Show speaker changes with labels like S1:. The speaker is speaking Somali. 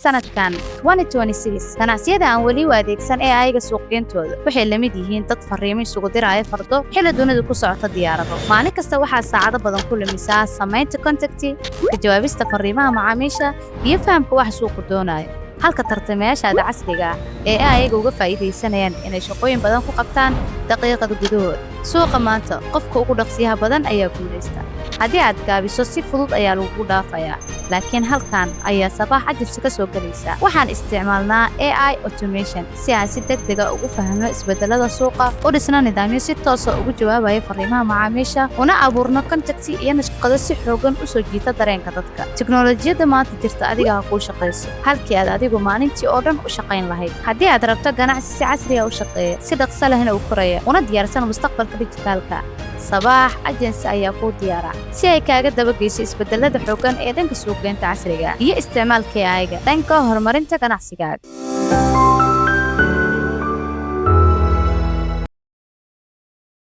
S1: Sanadkan 2026, ganacsiyada aan weli u adeegsan AI-ga suuqgeyntooda waxay la mid yihiin dad fariimo isugu diraya fardo xilli dunidu ku socota diyaarado. Maalin kasta waxaa saacado badan ku lumisaa samaynta content, ka jawaabista fariimaha macaamiisha iyo fahamka waxa suuqu doonayo, halka tartamayaashaada casriga ah ee AI-ga uga faa'iidaysanayaan inay shaqooyin badan ku qabtaan daqiiqada gudahood. Suuqa maanta, qofka ugu dhaqsiyaha badan ayaa guulaysta. Haddii aad gaabiso, si fudud ayaa lagugu dhaafayaa. Laakiin halkan ayaa Sabaax Agency ka soo gelaysa. Waxaan isticmaalnaa AI automation si aan si degdeg ah ugu fahamno isbeddellada suuqa, u dhisno nidaamyo si toos ah ugu jawaabaya fariimaha macaamiisha, una abuurno content iyo nashqado si xoogan u soo jiita dareenka dadka. Tiknoolajiyadda maanta jirta adiga ha kuu shaqayso halkii aad adigu maalintii oo dhan u shaqayn lahayd. Haddii aad rabto ganacsi si casri ah u shaqeeya, si dhaqso lehna u koraya, una diyaarsan mustaqbalka dijitaalka, Sabaax Agency ayaa kuu diyaara si ay kaaga dabageyso isbeddellada xooggan ee dhanka suuqgeynta casriga iyo isticmaalka AI-ga dhanka horumarinta ganacsigaaga.